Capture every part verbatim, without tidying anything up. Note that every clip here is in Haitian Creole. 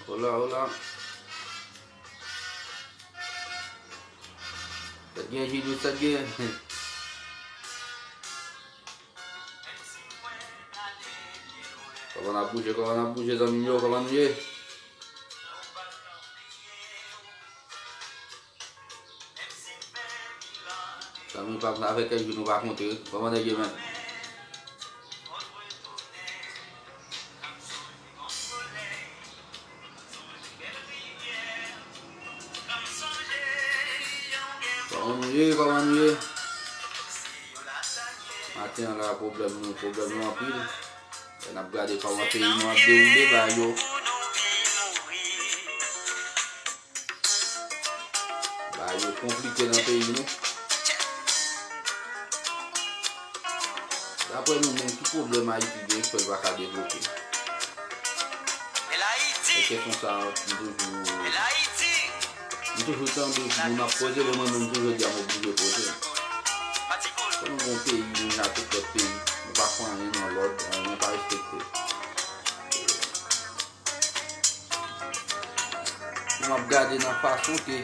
Hola, hola. Sa t gen, Jidou, sa t gen? Kòman n ap bouje, kòman n ap bouje, zanmi m yo, kòman nou ye? Zanmi pa m, sa fè kèk jou nou pa kontre. Kòman nèg yo menm? Kòman nou ye, kòman nou ye? Maten an la, pwoblèm nou, pwoblèm nou anpil. Lè n ap gade kòman peyi nou ap dewoule, bagay yo, bagay yo konplike nan peyi nou. Daprè nou menm, ki pwoblèm Ayiti gen k fè l pa ka devlope? Se kesyon sa a, m toujou, m toujou tande moun ap poze l, e mwen menm toujou di a m oblije poze l. Fò nou gon peyi menm jan ak tout lòt peyi, nou pa fè anyen nan lòd, anyen pa respekte. Pou m ap gade nan fason ke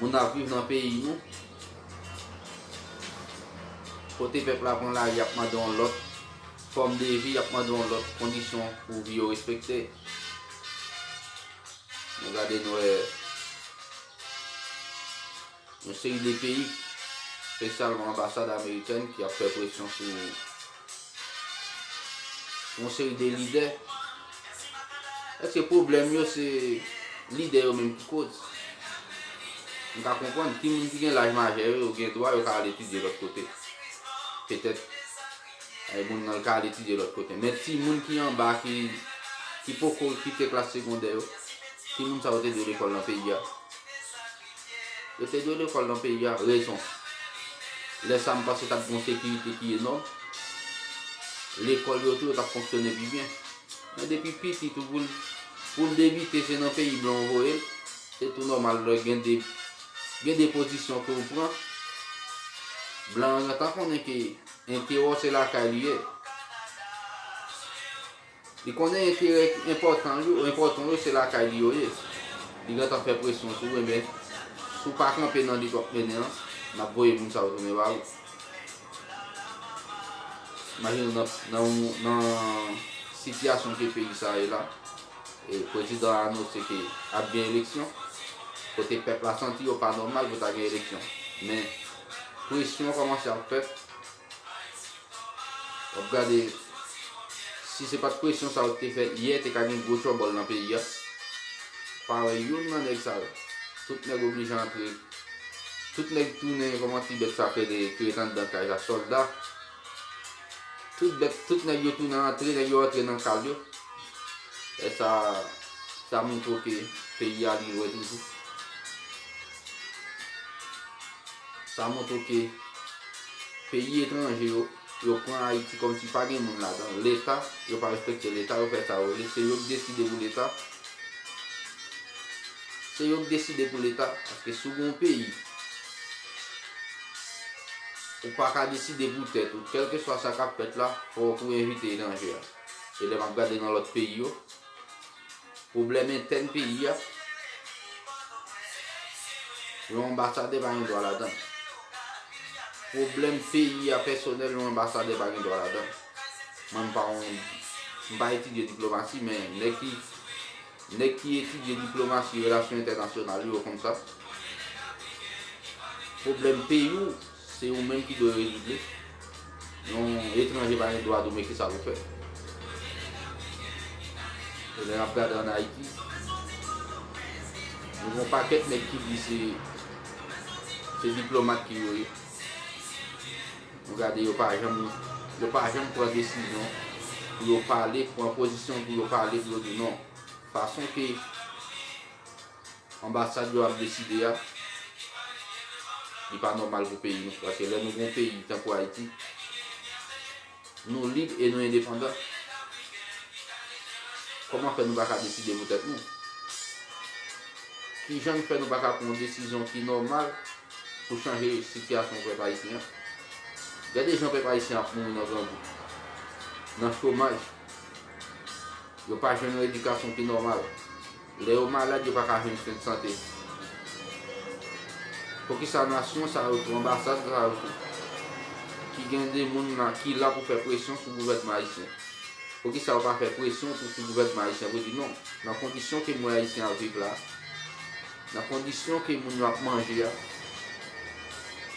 moun ap viv nan peyi nou, kote pèp la pran lari, y ap mande yon lòt fòm de vi, y ap mande yon lòt kondisyon pou vi yo respekte. Nou gade, nou wè yon seri de peyi, espesyalman anbasad amerikèn ki ap fè presyon sou, sou yon seri de lidè. Èske pwoblèm yo se lidè yo menm ki koz? M ka konprann, timoun ki gen laj majè yo, yo gen dwa, yo ka al etidye lòt kote. Petèt, e, moun nan ka al etidye lòt kote. Men timoun ki anba, ki, ki poko kite klas segondè yo, timoun sa yo te dwe lekòl nan peyi a. Yo te dwe lekòl nan peyi a, rezon. Lè sa a, m panse t ap gen yon sekirite ki enòm. Lekòl yo tou, yo t ap fonksyone pi byen. Men depi pitit ou pou l, pou l debite, se nan peyi blan ou voye l. Se tou nòmal lè gen de, gen de pozisyon ke ou pran. Blan an gentan konnen ke enterè w se lakay li ye. Li konnen enterè enpòtan yo, enpòtan yo se lakay li yo ye. Li gentan fè presyon sou ou, enben, si w pa kanpe nan lit w ap mennen an, n ap voye moun sa yo tounen ba ou. Imajine w nan, nan, nan sitiyasyon ke peyi sa a ye la, e prezidan an anonse ke ap gen eleksyon, kote pèp la santi yo pa nòmal pou ta gen eleksyon. Men, presyon kòmanse ap fèt. W ap gade, si se pa t presyon sa yo te fè yè, te ka gen gwo tchòbòl nan peyi a. Pa wè youn nan nèg sa yo. Tout nèg oblije antre. Tout nèg tounen, kòman ti bèt sa k rele, ki ret anndan kay la, sòlda. Tout bèt, tout nèg yo tounen antre, nèg yo antre nan kal yo. E sa, sa montre w ke peyi a li lwen toujou. Sa montre w ke peyi etranje yo, yo pran Ayiti kòmsi pa gen moun ladan. Leta, yo pa respekte Leta, yo fè sa yo vle. Se yo k deside pou Leta. Se yo k deside pou Leta. Paske si w gen yon peyi, ou pa ka deside pou tèt ou. Kèlkeswa sa k ap fèt la, fòk ou envite etranje a. E lè m ap gade nan lòt peyi yo, pwoblèm entèn peyi a, yon anbasadè pa gen dwa ladan l. Pwoblèm peyi a pèsonèl, yon anbasadè pa gen dwa ladan l. Mwen, m pa yon, m pa etidye diplomasi, men nèg ki, nèg ki etidye diplomasi, relasyon entènasyonal, yo konn sa. Pwoblèm peyi w, se ou menm ki dwe rezoud li. Yon etranje pa gen dwa di w men kisa pou w fè. E lè n ap gade ann Ayiti, nou gen yon pakèt nèg ki di se, se diplomat ki yo ye. Nou gade, yo pa janm, yo pa janm pran desizyon pou yo pale, pran pozisyon pou yo pale, pou yo di non. Fason ke anbasad yo ap deside a, li pa nòmal pou peyi nou. Paske lè nou gen yon peyi tankou Ayiti, nou lib e nou endepandan. Kòman fè nou pa ka deside pou tèt nou? Kijan fè nou pa ka pran yon desizyon ki nòmal pou chanje sitiyasyon pèp ayisyen an? Gade jan pèp ayisyen ap mouri nan grangou, nan chomaj. Yo pa jwenn yon edikasyon ki nòmal. Lè yo malad, yo pa ka jwenn swen de sante. Poukisa nasyon sa yo tou, anbasad sa yo tou, ki gen de moun la, ki la pou fè presyon sou gouvènman ayisyen? Poukisa yo pa fè presyon tou sou gouvènman ayisyen pou di non, nan kondisyon ke moun ayisyen ap viv la, nan kondisyon ke moun yo ap manje a,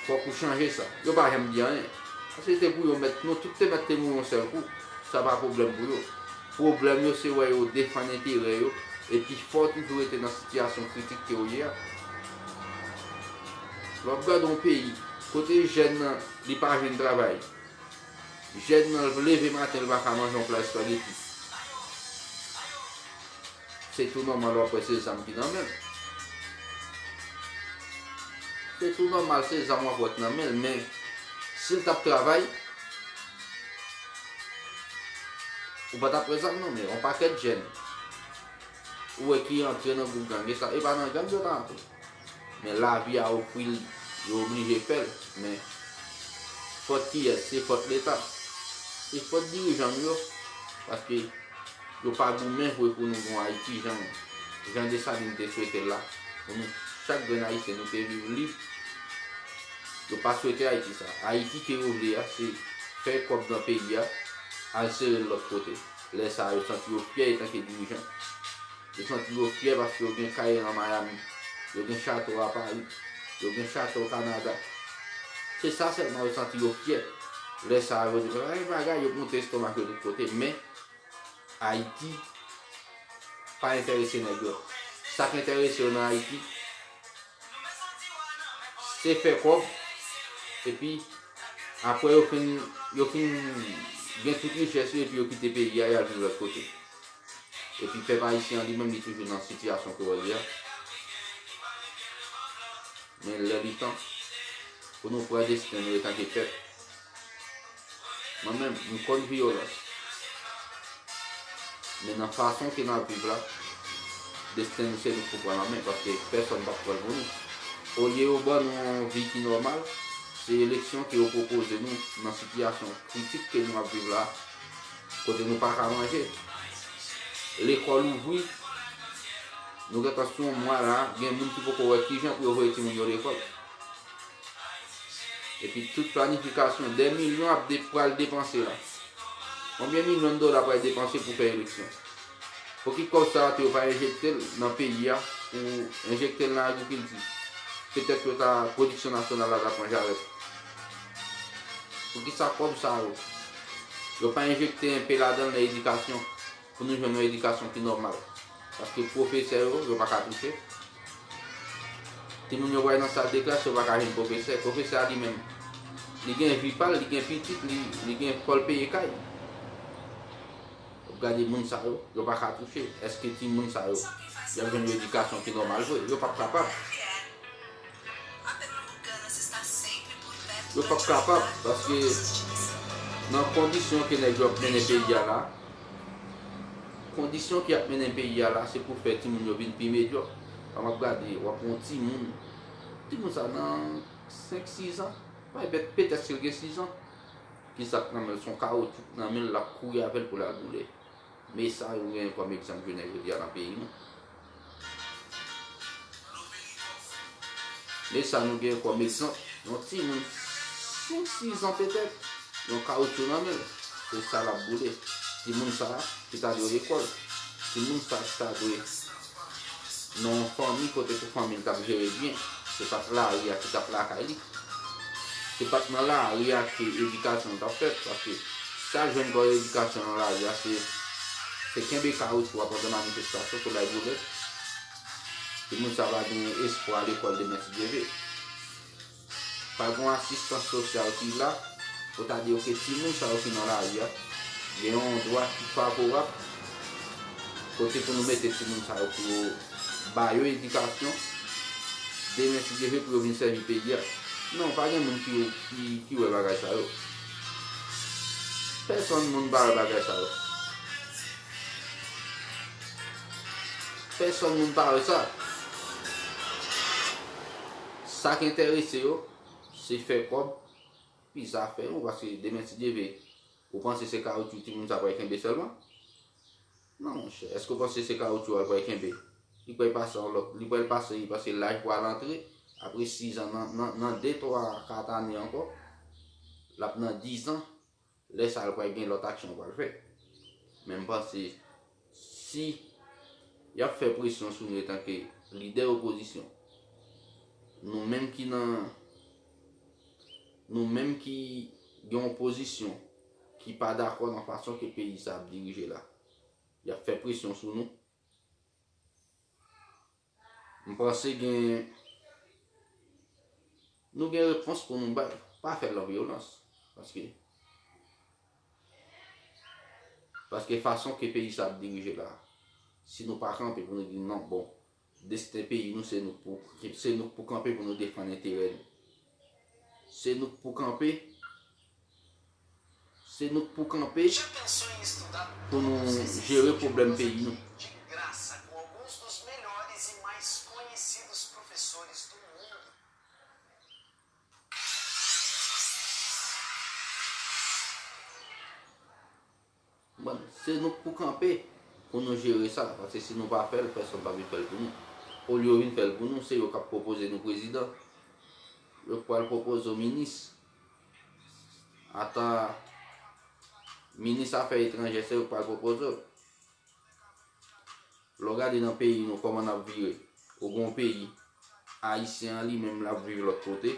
fòk ou chanje sa? Yo pa janm di anyen. Paske se te pou yo mèt, nou tout te mèt te mouri yon sèl kou. Sa pa pwoblèm pou yo. Pwoblèm yo se wè yo defann enterè yo, epi fè w toujou rete nan sitiyasyon kritik ke w ye a. Lè w ap gade yon peyi, kote jèn nan, li pa jwenn travay. Jèn nan leve maten, li pa ka manje yon pla espageti. Se tou nòmal w ap wè se zam ki nan men l. Se tou nòmal se zam w ap wè k nan men l, men si l t ap travay, ou pa t ap wè zam nan men yon pakèt jèn. Ou wè ki antre nan gwoup gang, e sa, e pa nan gang yo ta antre. Men lavi a ofri l, yo oblije fè l. Men fòt kiyès? Se fòt Leta. Se fòt dirijan nou yo. Paske yo pa goumen vre pou nou gen yon Ayiti jan, jan Desalin te swete l la. Pou nou, chak grenn Ayisyen, nou te viv lib. Yo pa swete Ayiti sa. Ayiti ke yo vle a, se fè kòb nan peyi a, al sere l lòt kote. Lè sa a, yo santi yo fyè etanke dirijan. Yo santi yo fyè paske yo gen kay nan Miami, yo gen chato a Pari, yo gen chato Kanada. Se sa sèlman yo santi yo fyè. Lè sa a, yo di, "Bagay, bagay, yo monte estomak yo tout kote." Men, Ayiti pa enterese nèg yo. Sa k enterese yo nan Ayiti, se fè kòb, epi apre yo fin, yo fin gen tout richès yo, epi yo kite peyi a, y al viv lòt kote. Epi pèp ayisyen an li menm, li toujou nan sitiyasyon ke w wè l ye a. Men lè li tan pou nou pran desten nou etanke pèp. Mwen menm, m kont vyolans. Men nan fason ke n ap viv la, desten nou se nou k pou pran nan men, paske pèsonn p ap pran l pou nou. Olye yo ban nou yon vi ki nòmal, se eleksyon ke yo pwopoze nou nan sitiyasyon kritik ke nou ap viv la, kote nou pa ka manje. Lekòl ouvri, nou gentan sou yon mwa la, gen moun ki poko wè kijan pou yo voye timoun yo lekòl. Epi tout planifikasyon, dè milyon ap de, pral depanse la. Konbyen milyon dola pral depanse pou fè eleksyon? Pou ki kòb sa a tou yo pa enjekte l nan peyi a, pou enjekte l nan agrikilti? Petèt yo ta, pwodiksyon nasyonal la ta pran jarèt. Pou ki sa kòb sa yo, yo pa enjekte enpe ladan l nan edikasyon, pou nou jwenn yon edikasyon ki nòmal? Paske pwofesè yo, yo pa ka touche. Timoun yo pral nan sal de klas, yo pa ka jwenn pwofesè. Pwofesè a li menm, li gen vi pa l, li gen pitit, li, li gen fò l peye kay. W ap gade moun sa yo, yo pa ka touche. Èske timoun sa yo, y ap jwenn yon edikasyon ki nòmal vre? Yo p ap kapab. Yo p ap kapab, paske nan kondisyon ke nèg yo ap mennen peyi a la, kondisyon ki ap mennen peyi a la, se pou fè timoun yo vin pi medyòk. Lè m ap gade, w ap wè yon timoun, timoun sa nan senk, sis an, petèt, petèt si l gen sis an, ki sa k nan men l, se yon kawotchou k nan men l, l ap kouri avè l pou l al boule. Men sa nou genyen kòm egzanp jounen jodi a nan peyi nou. Men sa nou genyen kòm egzanp, yon timoun senk, sis an petèt, yon kawotchou nan men l, se sa l ap boule. Timoun sa a ki ta dwe lekòl, timoun sa a ki ta dwe nan yon fanmi kote ke fanmi l t ap jere byen, se pa t lari a ki t ap lakay li. Se pa t nan lari a ke edikasyon an t ap fèt, paske sa l jwenn kòm edikasyon nan lari a, se, se kenbe kawotchou a pandan manifestasyon, solèy boule. Timoun sa va gen espwa lekòl demen si Dye vle. Pa gen yon asistans sosyal ki la pou ta di, oke, timoun sa yo ki nan lari a, gen yon dwa ki favorab, kote pou nou mete timoun sa yo pou yo ba yo edikasyon, demen si Dye vle pou yo vin sèvi peyi a. Non, pa gen moun ki, ki, ki wè bagay sa yo. Pèsonn moun pa wè bagay sa yo. Pèsonn moun pa wè sa. Sa k enterese yo, se fè kòb, pi zafè nou, paske demen si Dye vle, ou panse se kawotchou timoun sa pral kenbe sèlman? Non, monchè, èske w panse se kawotchou a l pral kenbe? Li pral pase yon lòt, li pral pase, paske laj pral antre. Apre sis an, nan, nan, nan de, twa, kat ane ankò, l ap nan diz an. Lè sa a, l pral gen lòt aksyon l pral fè. Men m panse, si y ap fè presyon sou nou etanke lidè opozisyon, nou menm ki nan, nou menm ki gen yon pozisyon ki pa dakò nan fason ke peyi sa ap dirije la, y ap fè presyon sou nou. M panse gen, nou gen repons pou nou bay. Pa fè l nan vyolans. Paske, paske fason ke peyi sa ap dirije la, si nou pa kanpe pou nou di non, bon, desten peyi nou, se nou k pou, se nou k pou kanpe pou nou defann enterè nou. Se nou k pou kanpe, se nou k pou kanpe pou nou jere pwoblèm peyi nou. Bon, se nou k pou kanpe pou nou jere sa, paske si nou pa fè l, pèsonn p ap vin fè l pou nou. Olye yo vin fè l pou nou, se yo k ap pwopoze nou prezidan. Yo k pral pwopoze w minis. Ata minis afè etranjè, se yo k pral pwopoze w. Lè w gade nan peyi nou, kòman n ap vire. Ou gen yon peyi, Ayisyen an li menm, l ap viv lòt kote.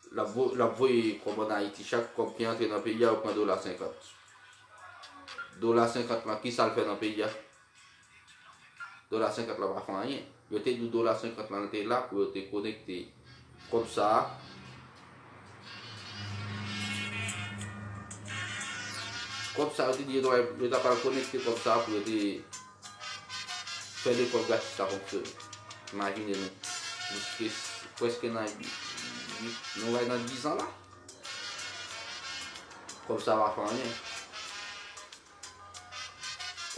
L ap vo-, l ap voye kòb ann Ayiti. Chak kòb ki antre nan peyi a, yo pran dola senkant. Dola senkant lan, ki sa l fè nan peyi a? Dola senkant lan pa fè anyen. Yo te di w dola senkant lan te la pou yo te konekte kòb sa a. Kòb sa a, yo te di yo ta, yo ta pral konekte kòb sa a pou yo te fè lekòl gratis la fonksyone. Imajine nou, plis ke, prèske nan, nou va nan diz an la. Kòb sa a pa fè anyen.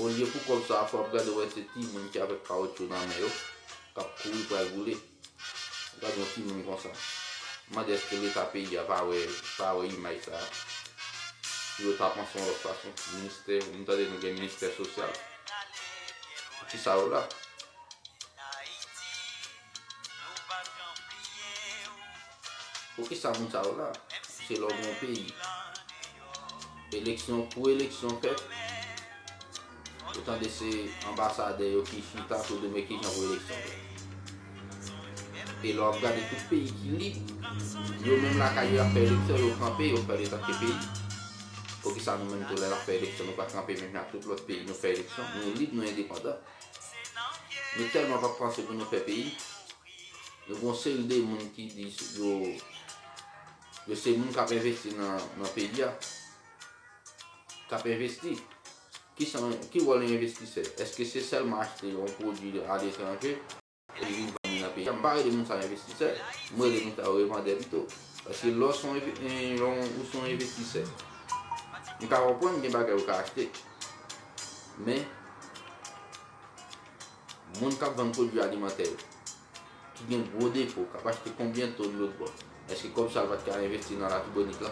Olye pou kòb sa a, fò w ap gade wè se timoun ki avèk kawotchou nan men yo, k ap kouri pral boule. Gade yon timoun konsa. M mande èske Leta peyi a pa wè, pa wè imaj sa a? Pou yo ta panse yon lòt fason. Ministè, m tande nou gen ministè sosyal. Pou kisa yo la? Pou kisa moun sa yo la? Se lè w gen yon peyi, eleksyon, pou eleksyon fèt, ou tande se anbasadè yo ki chita pou di w men kijan pou eleksyon fèt. E lè w ap gade tout peyi ki lib, yo menm lakay yo ap fè eleksyon, yo kanpe, yo fè l etanke peyi. Poukisa nou menm tou lè n ap fè eleksyon, nou pa kanpe menm jan ak tout lòt peyi, nou fè eleksyon, nou lib, nou endepandan. Nou tèlman p ap panse pou nou fè peyi. Nou gen yon seri de moun ki di yo, yo se moun k ap envesti nan, nan peyi a. K ap envesti. Ki sa, ki wòl yon envestisè? Èske se sèlman achte yon pwodui aletranje epi vin vann li nan peyi a? M pa rele moun sa yo envestisè. M rele moun sa yo revandè pito. Paske lè w se yon enve-, en, yon, ou se yon envestisè, m ka konprann gen bagay ou ka achte. Men, moun k ap vann pwodui alimantè yo, ki gen gwo depo, k ap achte konbyen tonn lòt bò, èske kòb sa a pa t ka envesti nan Latibonit la?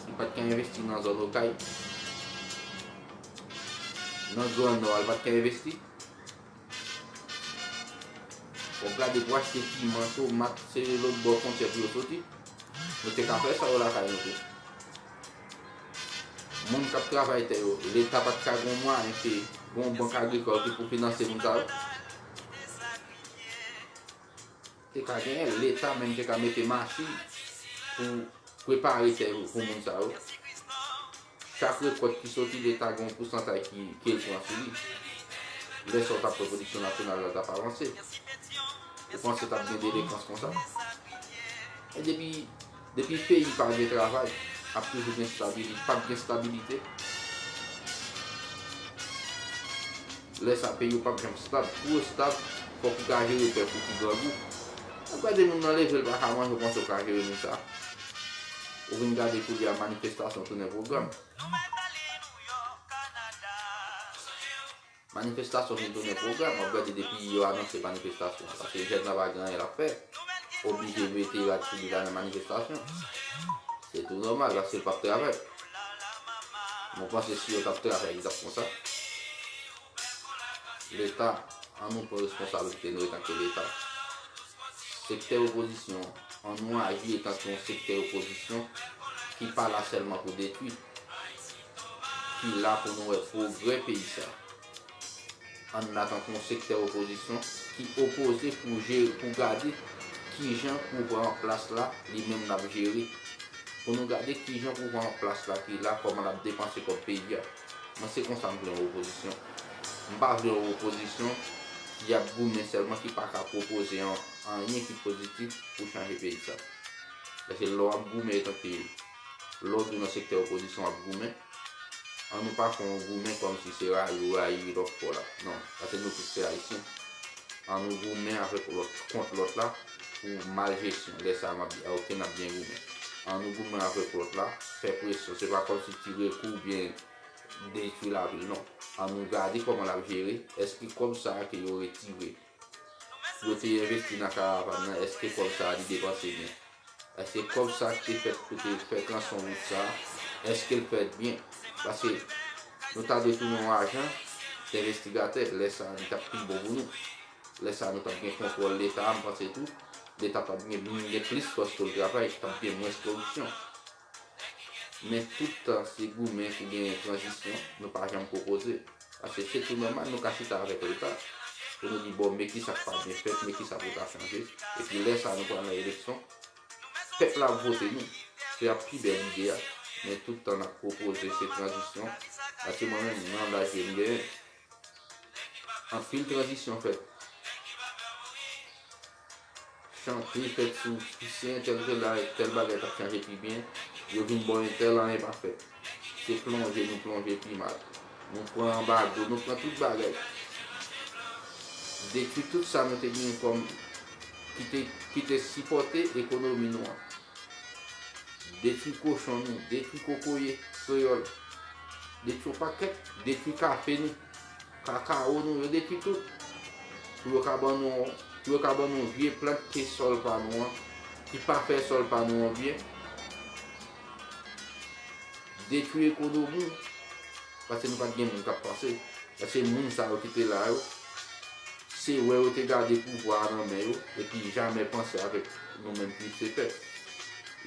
Li pa t ka envesti nan zòn Okay? Nan Gran Nò a, li pa t ka envesti? W ap gade pou achte piman, tomat, se lòt bò fwontyè pou yo soti. Nou te ka fè sa yo lakay nou tou. Moun k ap travay tè yo, Leta pa t ka gen mwayen fè yon bank agrikòl ki pou finanse moun sa yo? Te ka genyen, Leta menm te ka mete machin pou prepare tè yo pou moun sa yo. Chak rekòt ki soti, Leta gen yon pousantaj ki, ke l pran sou li. Lè sa w t ap wè pwodiksyon nasyonal la t ap avanse. Ou panse t ap gen delenkans konsa? E depi, depi peyi pa gen travay, ap toujou gen stabili-, p ap gen stabilite. Lè sa, peyi w p ap janm stab. Pou w stab, fòk ou ka jere pèp ou ki grangou. W ap gade moun nan leve, l pa ka manje, w panse w ka jere moun sa. Ou vin gade koulye a, manifestasyon tounen pwogram. Manifestasyon vin tounen pwogram. W ap gade depi yo anonse manifestasyon an, paske jèn nan pa gen anyen l ap fè. Oblije mete rad sou li la nan manifestasyon. Se tou nòmal, paske l p ap travay. Mwen panse si yo t ap travay, li t ap konsa. Leta, ann nou pran responsablite nou etanke Leta. Sektè opozisyon, ann nou aji etanke yon sektè opozisyon ki pa la sèlman pou detwi, ki la pou nou wè pwogrè peyi sa. Ann la tankou yon sektè opozisyon ki opoze pou jere, pou gade kijan pouvwa an plas la, li menm l ap jere. Pou nou gade kijan pouvwa an plas la ki la, kòman l ap depanse kòb peyi a. Mwen se konsa m vle yon opozisyon. M pa vle yon opozisyon ki ap goumen sèlman, ki pa ka pwopoze an, anyen ki pozitif pou chanje peyi sa. Paske lè w ap goumen etanke, lè w di w nan sektè opozisyon w ap goumen, ann nou pa fè yon goumen kòmsi se rayi ou rayi lòt bò la. Non, paske nou tout se Ayisyen. Ann nou goumen avèk lòt, kont lòt la pou mal jesyon. Lè sa a, m ap di, "Ah, ok, n ap byen goumen." Ann nou goumen avèk lòt la, fè presyon. Se pa kòmsi tire kou oubyen detwi lapil, non. Ann nou gade kòman l ap jere. Èske kòb sa a ke yo retire, yo te envesti nan karavàn nan, èske kòb sa a li depanse byen? Èske kòb sa a ki te fèt pou te fè twasan wout sa a, èske l fèt byen? Paske nou ta dwe tounen yon ajan envestigatè, lè sa a li t ap pi bon pou nou. Lè sa a nou t ap gen kontwòl Leta a, m panse tou, Leta t ap gen, gen plis fòs pou l travay, t ap gen mwens koripsyon. Men tout tan se goumen pou genyen tranzisyon, nou pa janm pwopoze. Paske se tou nòmal, nou ka chita avèk Leta pou nou di, "Bon, men kisa k pa byen fèt, men kisa pou ta chanje." Epi lè sa a, nou pral nan eleksyon, pèp la ap vote nou. Se ap pi bèl ide a. Men tout tan n ap pwopoze se tranzisyon. Paske mwen menm, nan laj ke m genyen, anpil tranzisyon fèt. Chante fèt sou si entèl te la, tèl bagay t ap chanje pi byen, yo vin bò entèl, anyen pa fèt. Se plonje nou plonje pi mal. Nou pran anba do, nou pran tout bagay. Detwi tout sa nou te genyen kòm ki te, ki te sipòte ekonomi nou an. Detwi kochon nou, detwi kokoye kreyòl, detwi yon pakèt, detwi kafe nou, kakawo nou, yo detwi tout. Pou yo ka ban nou, pou yo ka ban nou vye plant ke sòl pa nou an, ki pa fè sòl pa nou an byen. Detwi ekonomi, paske nou pa t gen moun k ap panse. Paske moun sa yo ki te la yo, se wè yo te gade pouvwa a nan men yo, epi jamè panse avèk nou menm ki se pèp.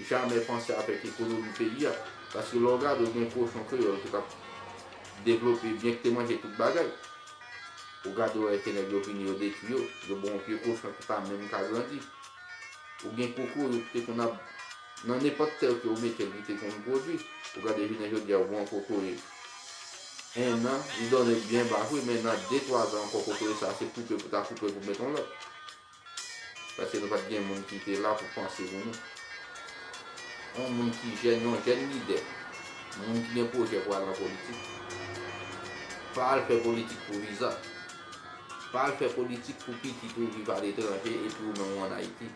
Jamè panse avèk ekonomi peyi a. Paske lè w gade, w gen kochon kreyòl ki t ap devlope byen, ki te manje tout bagay. Ou gade, w wè ke nèg yo vini, yo detwi yo, yo ba w yon vye kochon ki pa menm ka grandi. Ou gen kokoye ki te konn ap, nan nenpòt tè ke ou mete l, li te konn pwodui. Ou gade jounen jodi a, ou ba w yon kokoye en an, li donnen byen ba vre, men nan de, twa zan ankò, kokoye sa a, se koupe pou ta koupe pou mete yon lòt. Paske nou pa t gen moun ki te la pou panse pou nou. Yon moun ki jèn, yon jèn lidè, moun ki gen pwojè pou al nan politik, pa al fè politik pou viza. Pa al fè politik pou pitit ou viv aletranje epi ou menm ou ann Ayiti.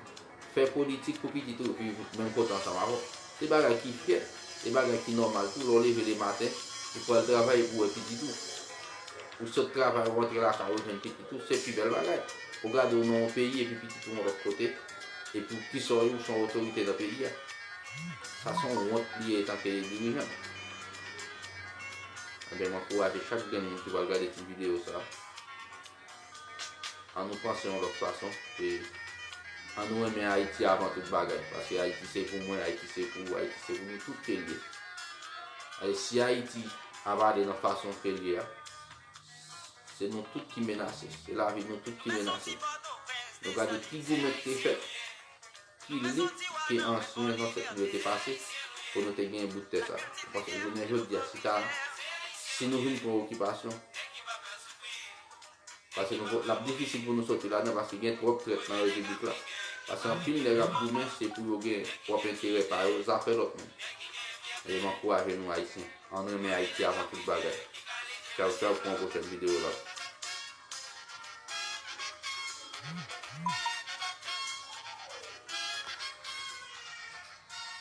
Fè politik pou pitit ou viv menm kote ansanm avè w. Se bagay ki fyè, se bagay ki nòmal tou. Lè w leve lematen, ou pral travay epi w wè pitit ou. Ou sot travay, ou rantre lakay ou, jwenn pitit ou, se pi bèl bagay. Ou gade w nan yon peyi epi pitit ou yon lòt kote, epi w, kisa w ye, ou se yon otorite nan peyi a. Sa se yon wont li ye etanke dirijan. Ebyen, m ankouraje chak grenn moun ki pral gade ti videyo sa a. Ann nou panse yon lòt fason. E ann nou renmen Ayiti avan tout bagay. Paske Ayiti se pou mwen, Ayiti se pou ou, Ayiti se pou nou tout ke l ye. E si Ayiti ap ale nan fason ke l ye a, se nou tout ki menase. Se lavi nou tout ki menase. Nou gade ki goumen ki te fèt, ki lit ke ansyen zansèt nou yo te pase pou nou te gen bout tè sa. Ou panse jounen jodi a, si ta, si nou vin pran okipasyon, paske nou, l ap difisil pou nou soti ladan, paske gen twòp trèt nan repiblik la. Paske anpil nèg ap goumen, se pou yo gen pwòp enterè pa yo, zafè lòt moun. E m ankouraje nou, Ayisyen, ann renmen Ayiti avan tout bagay. Tchaw, tchaw, pou yon pwochèn videyo la.